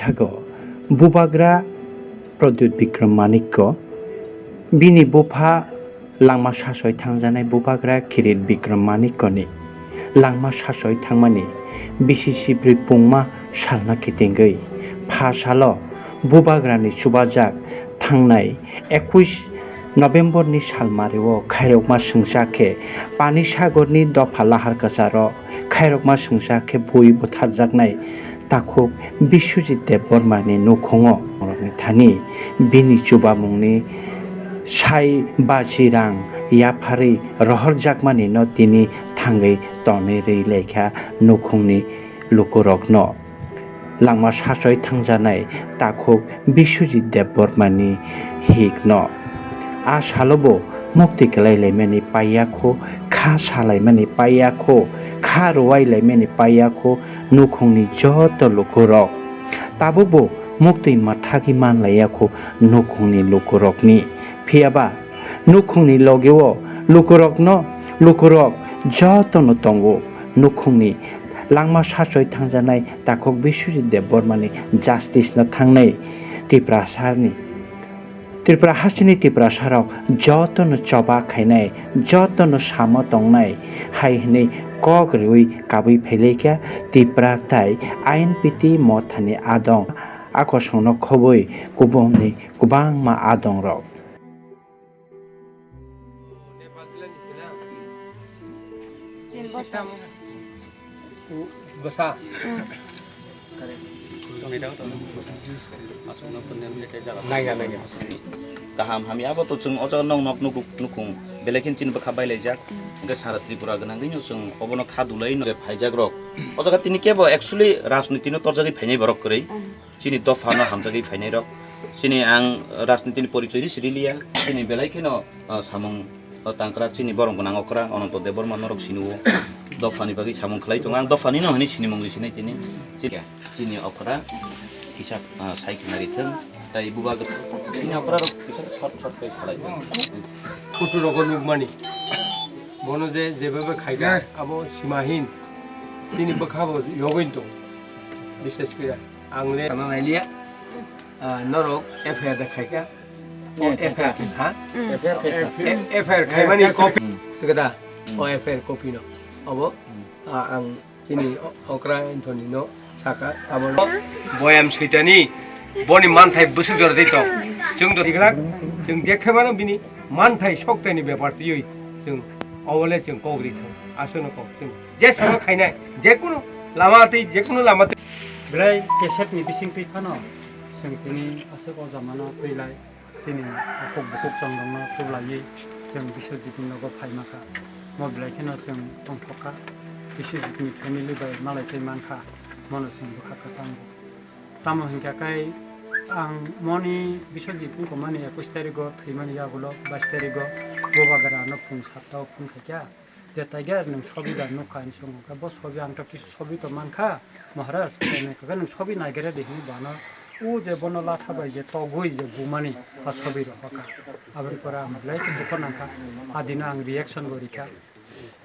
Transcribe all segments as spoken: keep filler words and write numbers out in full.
Bubagra Pradyut Bikram Manikko, bini bupha langma sasoi thangjanai bubagra Kirit Bikram Manikkoni langma sasoi thangmani bisi sibrwi pungma salna kitingwi pha salo bubagrani chubajak thangnai ekuis November ni salmario khairokma swngcha khe Pani Sagor ni dopha lahar kwcharo khairokma swngcha khe bui butharjaknai takhuk Biswajit Debbarma ni nukhungo borokni thani bini chubamungni sai baji rang yapharwi rohorjakmani no tini thangwi tonwi rwi laikha nukhungni lukurokno. Langma sachoi thangjanai takhuk Biswajit Debbarmani hikno. A salobo mukti kwlai laimani paiyakho, kha salaimani paiyakho, kha rwai laimani paiyakho nukhungni joto lukurok. Tabukbo mukti mathagwi manlaiyakho nukhungni lukurokni. Phiyaba nukhungni logeo lukurokno, lukurok jotono tongo. Nukhungni langma sachoi thangjanai takhuk Biswajit Debbarmani justice no thangnai Tiprasani, Tripura hasteni Tiprasarok jotono choba khainai, jotono samo tongnai hai hwnwi kok rwui kabui phailaikha Tipra tai I N P T mothani adong akosongno khobwi kubumni kwbangma adongrok. Tin bosor. Bwsa. Naiga, naiga. Kaham hamya bo to chwng o jaga nok nok nukuk nukhung belai khe chini bwkha bailaijak. Hwnkhe sara Tripura gwnangwi no chwng obono kha dulai no je phaijak rok. O jaga tini kebo actually rajniti no torjagwi phainai borok kwrwi. Chini dopha no hamjagwi phainai rok. Chini ang rajniti ni porichoi ri siri liya. Chini belai kheno, ah, samung, ah, tangkra chini borok gwnang okra Ananto Debbarma norok sini o. Dopha ni bagwi samung khlai tongo. Ang dopha ni no hwnwi sinimung ri sinai tini. Chini, chini okra hisab, ah, sai khna ri thung. Tai bubagra chini okra rok kisa short short kai salai thung. Photo rogo nukmani. Bono je jebabe khaika abo simahin. Chini bwkha bo yogwin tongo. Bishes kira. Ang le sana nailiya. Ah, norok F I R da khaika. O F I R khaika. Ha? F I R khaika. E-, F I R khaimani copy. Sikada. O F I R copy no. Abo. Ah, ang chini o-, okra Anthony no saka. Abo. Boyam soitani. Boni manthai bwswk jora dei tong. Chwng do tiglak. Chwng dekhebano bini manthai soktaini bepar twiwi chwng obole chwng kok ri thang. Aswkno kok chwng. Je sama khainai, je kunu lama twi, je kunu lama twi. Belai kesep ni bising twi phano, chwng tini aswk o jama no twi lai, chini takhuk bukhuk chwng rok no tubulaiwi chwng Biswajit ni nogo phai mankha. Mo belai kheno chwng tongthok kha, Biswajit ni family bai malai twi mankha, mono chwng bwkha kwchang. Tamo hinkha khe ang moni Biswajit wngkha mani ekush tarigo thwimani yagulo bais tarigo bubagra no phung satta o phone khaikha. Je taiga nwng sobi da nukha hinwi swngo khe, bo sobi ang to kisa sobi to mankha, Maharaj, tei nai khe nwng sobi naigere de hinwi bano, o je bono latha bai je togwi je bumani, a sobi rok hoka. Aboni pore ang belai khe dukho nangkha, a dino ang reaction bo rikha.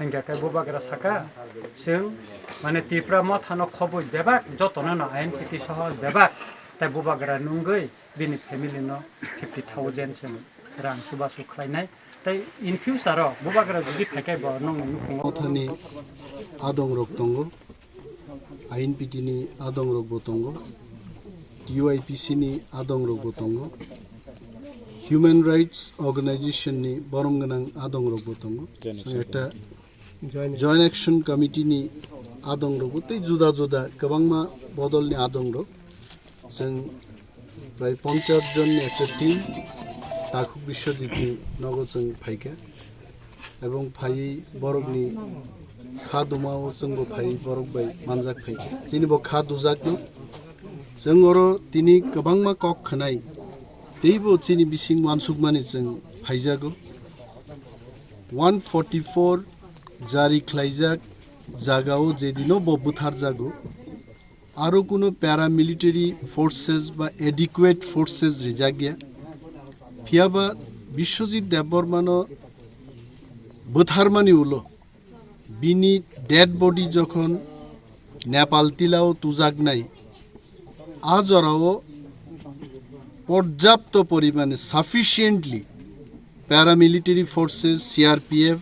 Hingkha khe bubagra saka, chwng, mane, Tipra mothano khobwi bebak, jotono no I N P T soho bebak, tei bubagra nungwi bini family no fifty thousand chwng rang chubachu khlainai. Tei in future o bubagra jodi phaikhai bo nongni nukhungo. Mothani adongrok tongo, I N P T ni adongrokbo tongo, U I P C ni adongrokbo tongo, Human Rights Organization ni borom gwnang adongrokbo tongo. Chwng ekta Joint Action Committee ni adongrokbo tei juda juda kwbangma bodolni adongrok. Chwng prai ponchas jonni ekta team takhuk Biswajitni nogo chwng phaikha, ebong phaiwi borokni kha dumao chwngbo phaiwi borok bai manjak phaikha. Chini bo kha dujakno chwng oro tini kwbangma kok khwnai, teibo chini bising uansukmani chwng phaijago. One forty-four jari khlaijak jagao jedino bo butharjago. Aro kuno paramilitary forces ba adequate forces rijak ya. Phiyaba Biswajit Debbarmano bwtharmani ulo bini dead body jokhon Nepal tilao tujaknai, A jorao porjapto porimane, sufficiently, paramilitary forces, C R P F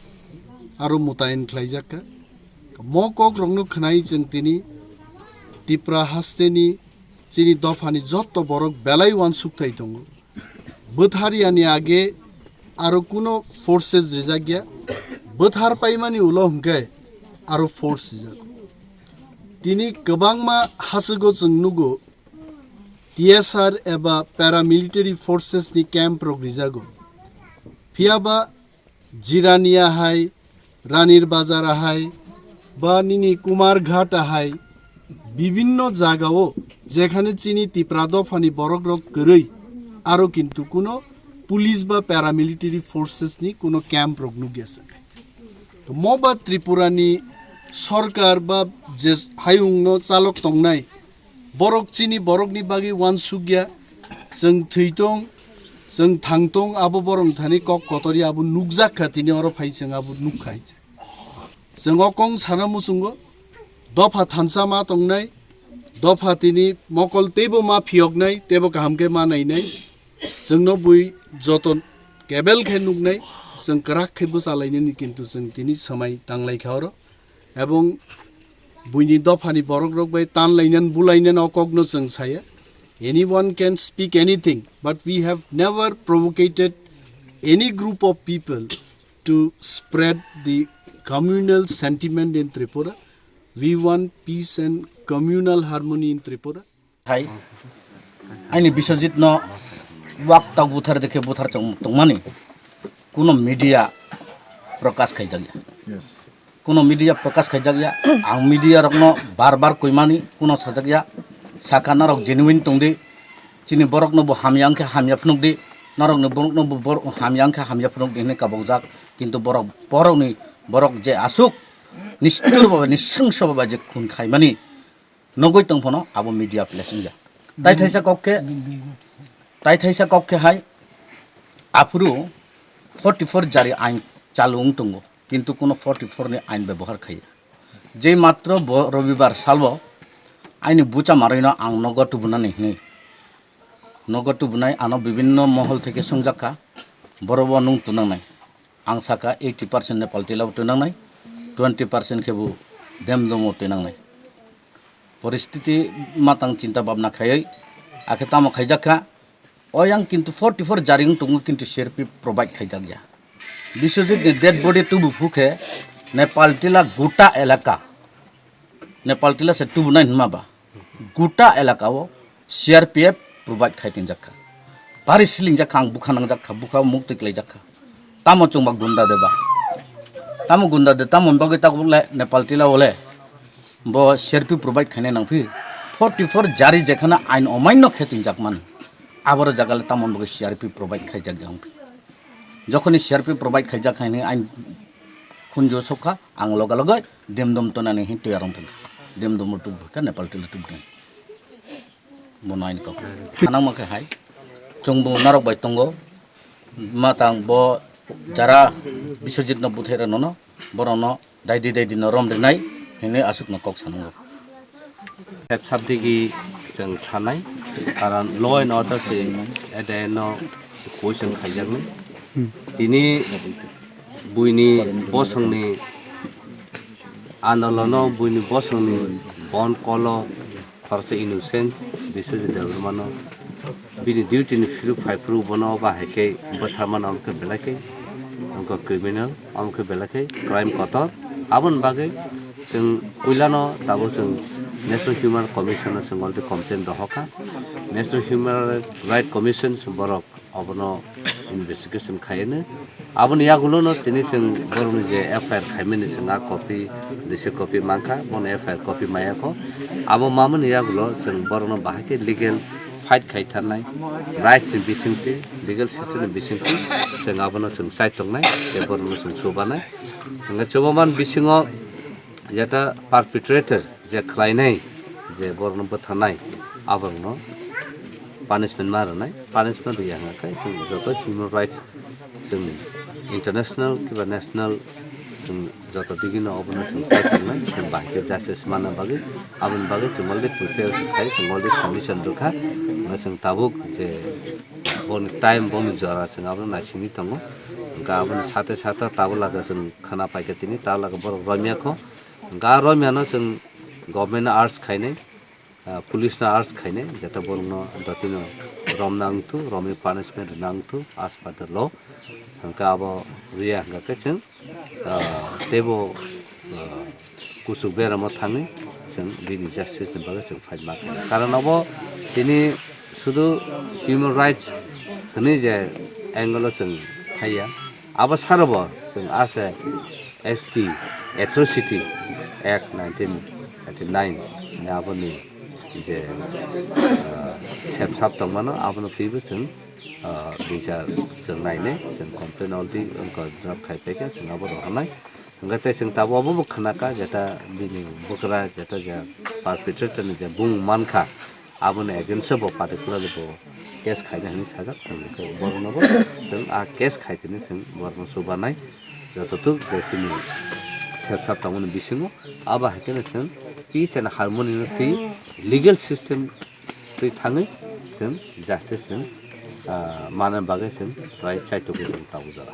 aro mutayen khlaijakha. Mo kokrokno khwnai chwng tini Tipra hasteni chini dophani jotto borok belai uansukthai tongo. Bwtharyani age aro kuno forces rijakya. Bwthar paimani ulo hwnkhe aro force rijak. Tini kwbangma hasugo chwng nugo, T S R eba paramilitary forces ni camp rok rijago. Phiyaba Jirania hai, Ranir Bazar hai, ba nini Kumarghat hai, bibinno jagao jekhane chini Tipra dophani borok rok kwrwi, aro kintu kuno police ba paramilitary forces ni kuno camp rok nukya se. To mo ba Tripura ni sorkar ba je hayung no chalok tongnai, borok chini borokni bagwi uansukya, chwng thwi tong, chwng thang tong, abo borok thani kok kotor ya abo nukjak kha, tini oro phai chwng abo nuk kha hai. Chwng o kong sana muchungo, dopha thansa ma tongnai, dopha tini mokol teibo ma phiyoknai, teibo kaham khe ma nainai, chwngno bui joto kebel khe nuknai, chwng kwrak khe bwchalainani, kintu chwng tini swmai tanglai kha oro. Ebong buini dophani borok rok bai tan lainan bulainan o kokno chwng saya. Anyone can speak anything, but we have never provocated any group of people to spread the communal sentiment in Tripura. We want peace and communal harmony in Tripura. Hai, aini Biswajit no wak tak buthar dekhe buthar chong tongmani kuno media prokash khaijakya. Yes. Kuno media prokash khaijakya. Ang media rokno bar bar koimani kuno sajakya. Saka norok genuine tongdi. Chini borok no bo hamya wngkhe hamya phunukdi. Norok ni borok no bo borok hamya wngkhe hamya phunukdi hinwi kabokjak. Kintu borok, borok ni, borok je asuk nisthur baba, nisrungso baba je khun khaimani nogwi tong phano abo media place wngya. Tai thaisa kok khe, tai thaisa kok khe hai aphuru forty four jari ain chalu wng tongo, kintu kuno forty four ni ain bebohar khaiya. Je matro bo Robibar salbo aini bucha marwino ang nogo tubunani hinwi. Nogo tubunai ano bibinno mohol theke songjakha, borobo nung tunangnai. Ang saka eighty percent Nepal tila bo tunangnai, twenty percent khe bo demdomo tunangnai. Poristiti matang chinta bhabna khaiwi, akhe tamo khaijakha, oyang kintu forty four jaring tongo kintu C R P F provide khaijakya. Biswajit ni dead body tubu phukhe Nepal tila guta elaka, Nepal tila se tubunai hinma ba, guta elaka o C R P F provide khai tinjakha. Bari silingjak kha, ang bukha nangjak kha, bukha muk tiklai jak kha. Tamo chwngba gunda de ba? Tamo gunda de, tamo bagwi tabuk le Nepal tila o le bo C R P F provide khainai nang phi? Forty four jari jekhana ain omaino khe tinjak man, aboro jaga le tamo bagwi C R P F provide khaijak jang phi? Jokhoni C R P F provide khaijak khainai ain khunju sokha, ang loga loga demdom tonani hin tiyar wng thangkha. Demdom tubu kha Nepal tila tubu kha. Bo nai kok. Hanang ma khe hai. Chwngbo narok bai tongo. Ma tang bo jara Biswajit no buthai rano no, borok no daidi daidi no rom rinai hinwi aswk no kok sanango. Hep sabdigi chwng thanai, karon law and order se ede no question khaijaknai. Tini buini bosongni andolono, buini bosongni bon kolo khoroksa innocent Biswajit Debbarmano bini duty ni phiruk phai phuru bono ba hai khe bwtharmano, omo khe belai khe wngkha criminal, omo khe belai khe crime kotor. Aboni bagwi chwng puilano tabuk chwng National Human Commission no chwng already complain rohorkha. National Human Right Commission borok obono investigation khaiyano. Aboni yagulono tini chwng borokni je F I R khaimani chwng a copy, receipt copy mankha, bono F I R copy maiyakho. Abo mamani yagulo chwng borokno bahai khe legal fight khai tharnai, rights ni bisingtwi, legal system ni bisingtwi chwng abono chwng chai tongnai, tei borokno chwng chubanai. Hwnkhe chubaman bisingo jeta perpetrator je khlainai, je borokno bwtharnai, aborokno punishment ma rwnai, punishment rwya hwnkhe chwng joto human rights, chwng international kiba national chwng Joto digino obono chwng chai tongnai, chwng bahai khe justice manna bagwi, aboni bagwi chwng already prepare se khai, chwng already submission rwkha. Hwnba chwng tabuk je boni time, boni jora chwng abono naisingwi tongo. Hwnkhe aboni sate sate tabuk laga chwng khwna paikha tini, tabuk laga borok romya kho. Hwnkhe a romyano chwng government no urge khainai, ah, police no urge khainai, jata borokno dotino romna wngthu, romwi punishment rwna wngthu, as per the law. Hwnkhe abo rwya hwnkha khe chwng, ah, teibo, ah, kuchuk beramo thangwi chwng bini justice ni bagwi chwng fight ma khainai. Karon abo tini sudu human rights hwnwi je angle o chwng thaiya, abo sarobo chwng ase S T Atrocity Act nineteen eighty-nine ni aboni je, ah, sepsap tongmano abono twibo chwng, ah, bichar chwng nainai, chwng complain already wngkha, draft khai paikha, chwng abo rohornai. Hwnkhe tei chwng tabuk obo bo khwnakha, jeta bini bwkra, jeta je perpetrator ni je bumung mankha, aboni against o bo particularly bo case khaina hinwi sajak, chwng hwnkhe borokno bo chwng a case khai tini chwng borokno chubanai. Jototuk je chini sepsap tongmani bisingo, abo hai kheno chwng peace and harmony no twi legal system twi thangwi chwng justice chwng, ah, manna bagwi chwng try chaitugwi tongo tabuk jora.